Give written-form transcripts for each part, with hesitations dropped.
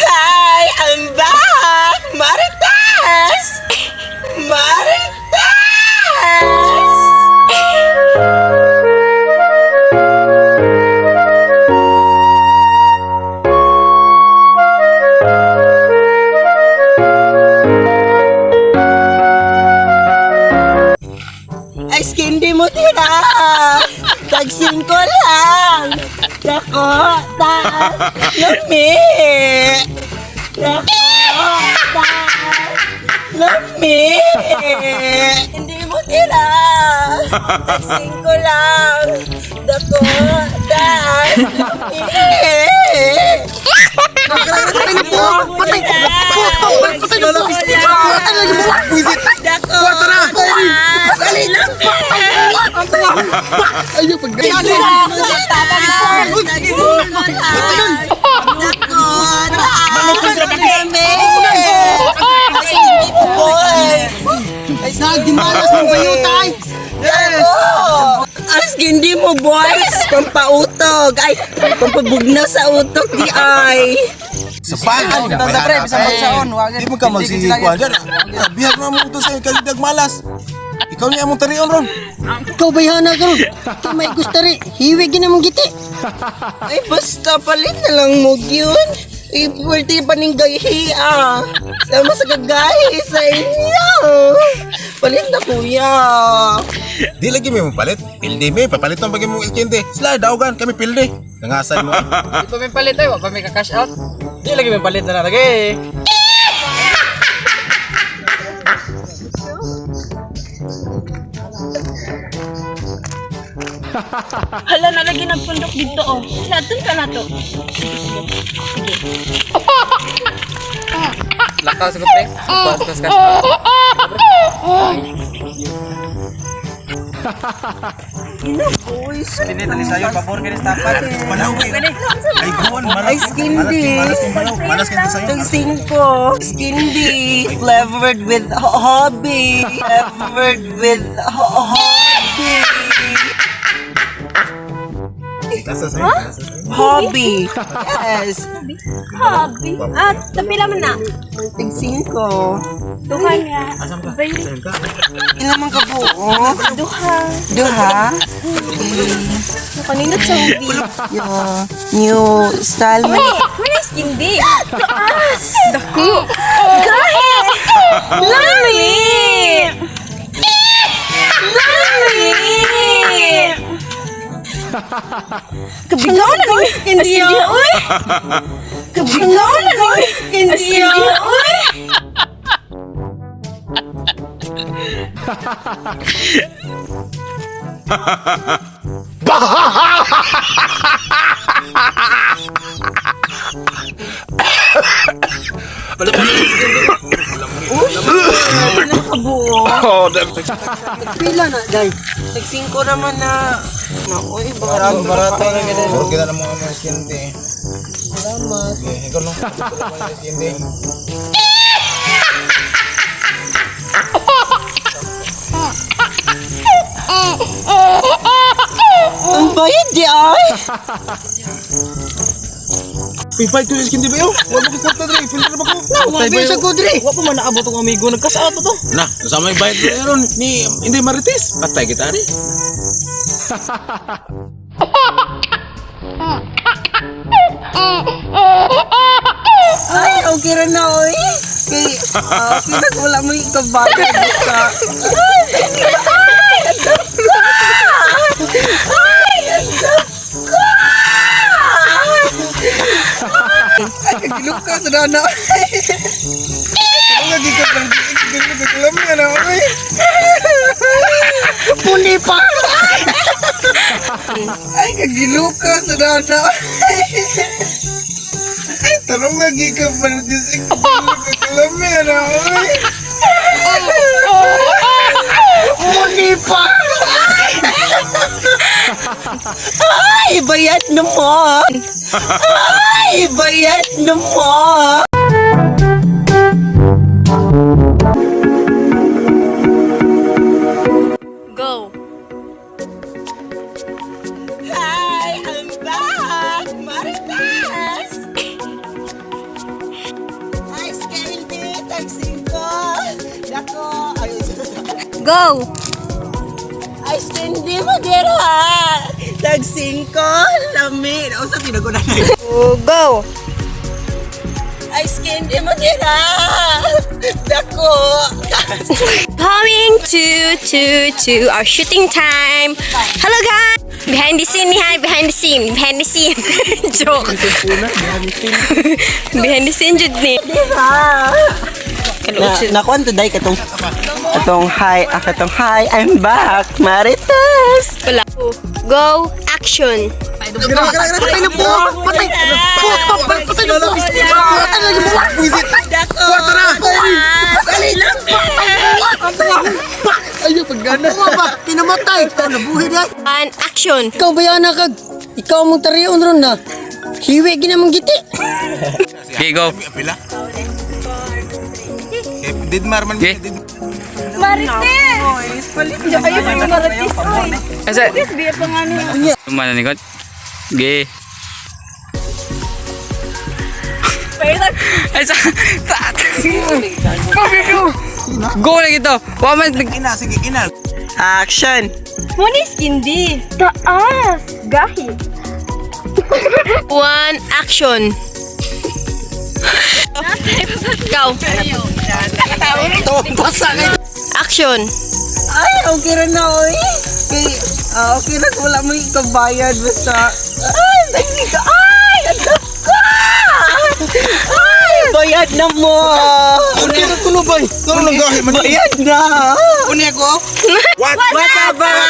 Hi! I'm back! Marites! Marites! Ay, skindy mo tira! Tagsin ko lang! Dako, taas, lami! Dako, taas, lami! Hindi mo tira! Tagsin ko lang! Dako, taas, lami! Patay na po! Patay! Patay! Patay na po! Patay na po! Wisit! Dako, Kwarta na! taas, lami! Ayaw pag Nagdimalas ng bayutay! Yes! As gindi mo, boys! Pampautog! Ay, pampabugna sa utok, di ay! Sa pag Tanda pre, bisan pagsaon, wag Di mo ka magsigikuan dyan. Bihag na mo ito sa kalidag malas. Ikaw niya among tarion ron. Ikaw bayhana karon. Ikaw may gusto rin. Hiwig gina mong giti. Ay, basta palit na lang mo yun. Ay, pwede pa ning gayhi, ah. Sama sa kagahi sa inyo. Palit na, kuya. Di lagi may mapalit. Pildi may papalit ng bagay mong iskindi. Sila daogan kami pildi. Nangasan mo. Di pa may palit ay, wa pa may ka-cash out. Di lagi may palit na lang lagi. Hala na lagi nagpundok dito oh. Natin ka na to. Lakaw sa ko pre. Pas pas cash out. Ina, boys. Sini tali sayo pabor kini sa tapat. Balaw kayo. Ay guwan malas. Ay, skindy. Malas kong balaw. Malas kong sayo. Itong singko, skindy, flavored with hobby, flavored with hobby, Kasa sayo. Kasa sayo. hobby. Yes, Hobby. Ah, tapila man na. tig singko. Duha niya. Saan ka? Ilan man ka buo? Duha. Duha? Kanina sa hobby. Yeah. New style mo. May skin di. Taas. Dako. Gahi. Lami. Lami. Kabigaw na ng skin di. Uy. Kabigaw na ng skin di. Uy. Ilan ka buo? Pila na, day. Tig singko naman na. Naku, eh, barato. Barato na gid. Puro kita ng mga mga iskindi. Salamat. Okay, ikaw no. Ikaw lang mga iskindi. Ang bayad di ay. Pipay ko yung iskindi ba yun? Wala mo kikwarta dre. Pildi na ba ko? Patay sa kudre. Wa pa man naabot ang amigo nag-cash out to. Na, kasama yung bayad ko ron ni hindi Marites. Patay kita rin. Ay, okay ra na, oy. Kay, okay na wala mo ikabayad. Basta. Ay, ay, andam ka! Ay, andam ka! Ay, kagilok ka sa dana. Ano lagi ka lang? Kagilok ka lang yan, oy. Puni pa! Ay, kagilok ka sa dana. Ay, tanong lagi ka pa rin. Kagilok ka lang yan, oy. Muli pa! Ay, bayad na mo! Ay, bayad na mo! Go. Hi, I'm back! Marites! Hi, Scandy! Tagsing ko! Dako! Ay, Go. Ay, Scandy, madera! Tagsing ko! Lami! Nausa, tinago na na. Go. Ay, Scandy, madera! Dako! Going to our shooting time. Hello guys. Behind the scene, hi, behind the scene, behind the scene. Joke. Behind the scene jud ni. Diba? Kaluot Na, nakuan to day katong hi, katong hi, I'm back, Marites. Wala. Go action. Patay na po! Patay! Putang! Patay na po! Patay na mo! Buisit! Dako. Kwarta na! Dali lang. Ayaw, paggana. ba? Kinamatay! Ikaw nabuhi na. And action. Ikaw ba yan kag? Ikaw mong tariyon ron na. Hiwi ginamang giti. Okay, go. Pila? Eh, Didmar man. Okay. Did- Marites! Ayaw pa yung Marites, oy. Asa? Biya pa nga niya. Mana ni kot? Ge. Ay sa. Go na gito. Wa man Ina, sige, ina. Action. Munis kindi. Taas. Gahi. One action. Go. Basa kayo! Action. Ay, okay ra na oy. Kay okay ra wala mo ikabayad basta. Ay, taxi ko. Ay, andam ka. Ay, bayad na mo. Ano na kuno ba? Ano nang gahi man? Bayad na. Uni ako? What? What's up, mga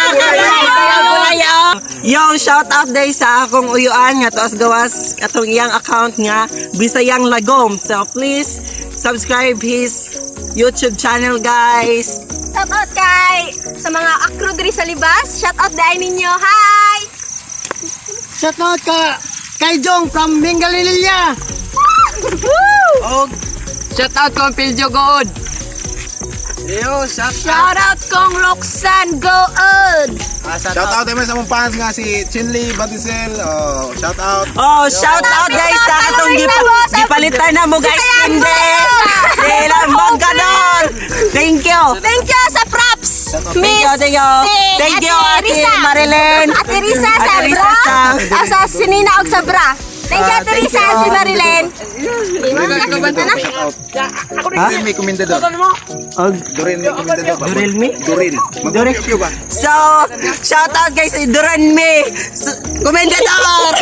kabulayo? Yo, shout out day sa akong uyuan nga tuas gawas atong iyang account nga Bisayang Lagom. So please subscribe his YouTube channel, guys. Shout out kay sa mga akro diri sa Libas. Shout out dai ninyo. Hi. Shout out ka kay Jong from Bengalililia. Shout out kong Piljo God. Yo, shout Shout out kong Roxanne Goed. Shout out naman sa mong fans nga si Chinley Batisel. Oh, shout out. Oh, shout out guys sa atong gipalitan na mo guys hindi. Sila Bangkador. Thank you. Thank you sa props. Thank you, thank you. Thank you, Ate Marilyn. Ate Risa sa Ate Risa bra. sa Ah, sa sinina og sa bra. Thank you, Ate Ah, thank Risa, you. Ate Marilyn. Doril may komendador. Doril may komendador. Doril may? Doril. Doril. Mag-review ba? So, shout out guys sa Duran Me. Komendador.